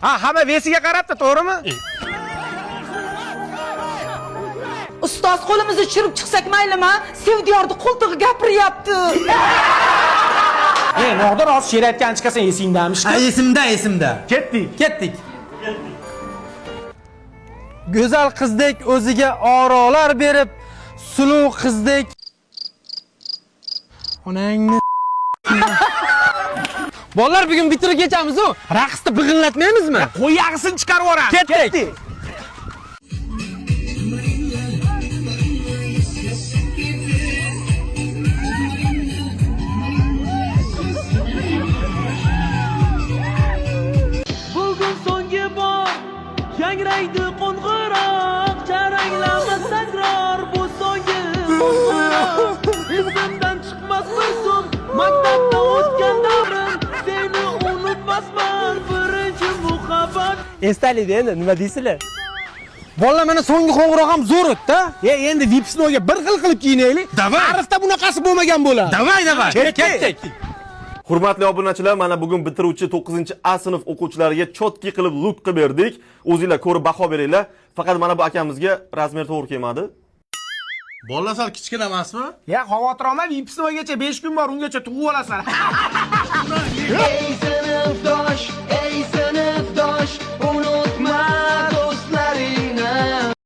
Ha, hamma вес iga qarabdi, to'g'rimi? Ustoz, qo'limizni tushirib chiqsak maylimi? Sevdiyorni qo'ltig'i gapiryapti. Ey, Nodir, hozir she'r aytgan chiqasan, esingdami? Ha, esimda, esimda. Ketdik. Ketdik. Go'zal qizdek o'ziga orolar berib, suluv qizdek onangni. Bolalar, bugun bitirib kechamiz-u. Raqsni big'illatmaymizmi? Qo'yag'isini chiqarib yuboramiz. Ketdik. Bugun so'nggi bor yangraydi qo'ng'iroq, jaranglama takror bu so'nggi qo'ng'iroq. Esimdan chiqmas bir zum maktabda o'tgan davrim, seni unutmasman, birinchi muhabbat. Esdalikda endi nima deysizlar? Bolalar, mana so'nggi qo'ng'iroq ham zo'r o'tdi. E, endi выпускной ga bir xil qilib kiyinaylik. Давай. Tarixda bunaqasi bo'lmagan bo'ladi. Давай, давай. Ketdik. Hurmatli obunachilar, mana bugun bitiruvchi 9-A sinf o'quvchilariga чётко qilib лук qilib berdik. O'zinglar ko'rib baho beringlar. Faqat mana bu akamizga размер to'g'ri kelmadi. Bolalar sal kichkina emasmi? Ya, xavotir olma, выпускной gacha 5 kun bor, ungacha tug'ib olasan. Ey sinfdosh.